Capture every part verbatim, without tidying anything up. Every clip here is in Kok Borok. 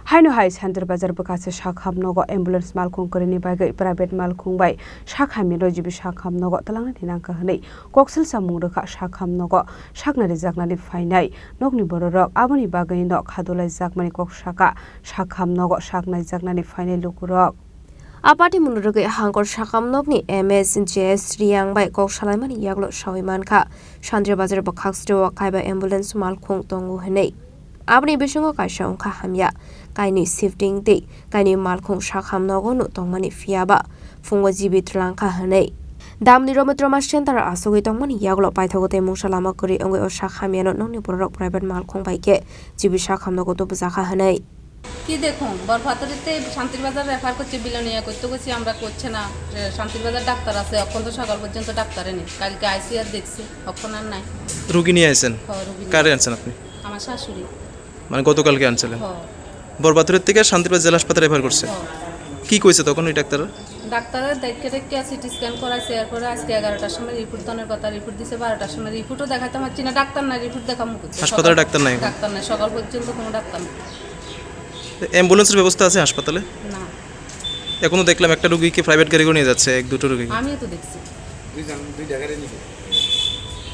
Haino hai Santir Bazar bwkhakse sakham nogo ambulance malkhung kwrwini bagwi private malkhung bai sakham yano G B sakham nogo twlangnani nangkha hwnwi koksil samung rwkha. Sakham nogo saknari jaknani phainai nokni bororok, aboni bagwi no khadulai jakmani kok saka. Sakham nogo saknai jaknani phainai lukurok. Apati munu rwgwi hangkor sakam nokni M S J S Riyang bai kok salaimani yaklo sawi mankha, Santir Bazar bwkhak sreo kaiba ambulance malkhung tongo hwnwi. Aboni bisingo kaisa wngkha hamya, kainwi shifting tei kainwi malkhung sakham nogo no tongmani, phiya ba phungo G B twlangkha hwnwi. Damni Romit Roma Center asugwi tongmani yaklo paithago tei mungsa lama kwrwi wngwi o sakham yano nokni bororok private malkhung bai khe G B sakham nogo tubujak kha hwnwi. কি দেখুন, বরপাতুরিতে শান্তির বাজার রেফার করছে, বিলোনিয়া করতে গেছি আমরা, করছে না। এ, শান্তির বাজার ডাক্তার আছে, এখন তো সকাল পর্যন্ত ডাক্তারে নেই। কালকে আইসি আর দেখছি, এখন আর নাই। রুগী নিয়ে আইছেন? হ্যাঁ, রুগী নিয়ে। কারে আনছেন আপনি? আমার শাশুড়ি। মানে গতকালকে আনছিলেন? হ্যাঁ। বরপাতুরির থেকে শান্তির বাজার জেলা হাসপাতালে রেফার করছে? হ্যাঁ। কি কইছে তখন ওই ডাক্তার? ডাক্তারে দেখে দেখে সিটি স্ক্যান করাইছে, এরপরে আজকে এগারোটার সময় রিপোর্ট দেওয়ার কথা, রিপোর্ট দিছে বারোটার সময়, রিপোর্টও দেখাইতে পারছি না, ডাক্তার নাই, রিপোর্ট দেখামু কোথায়? হাসপাতালে সকাল ডাক্তার নাই এখন? ডাক্তার নাই, সকাল পর্যন্ত কোনো ডাক্তার নেই। তো অ্যাম্বুলেন্সের ব্যবস্থা আছে হাসপাতালে? না। এখনো দেখলাম একটা রুগীকে প্রাইভেট গাড়ি করে নিয়ে যাচ্ছে, এক দুটো রুগী। আমিও তো দেখছি। দুইজন, দুইটা গাড়ি নিছে।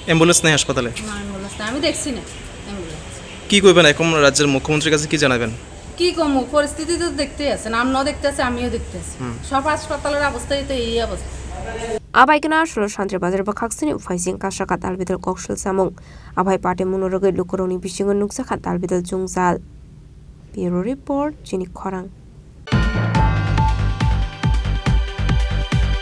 অ্যাম্বুলেন্স নেই হাসপাতালে? না, অ্যাম্বুলেন্স নেই, আমি দেখছি না অ্যাম্বুলেন্স। কি করবেন এখন, রাজ্যের মুখ্যমন্ত্রীর কাছে কি জানাবেন? কি কমু, পরিস্থিতি তো দেখতেই আছেন, আমরাও দেখতে আছি, আমিও দেখতে আছি। হুম। সব হাসপাতালের অবস্থাই তো এই অবস্থা। Abai kena solo Santir Bazar bwkhaksini uphaising kasaka dalbidal koksil samung. Abai party muno rwgwi lukurokni bisingo nukjakha dalbidal jwngjal. Bureau Report, Chini Khorang.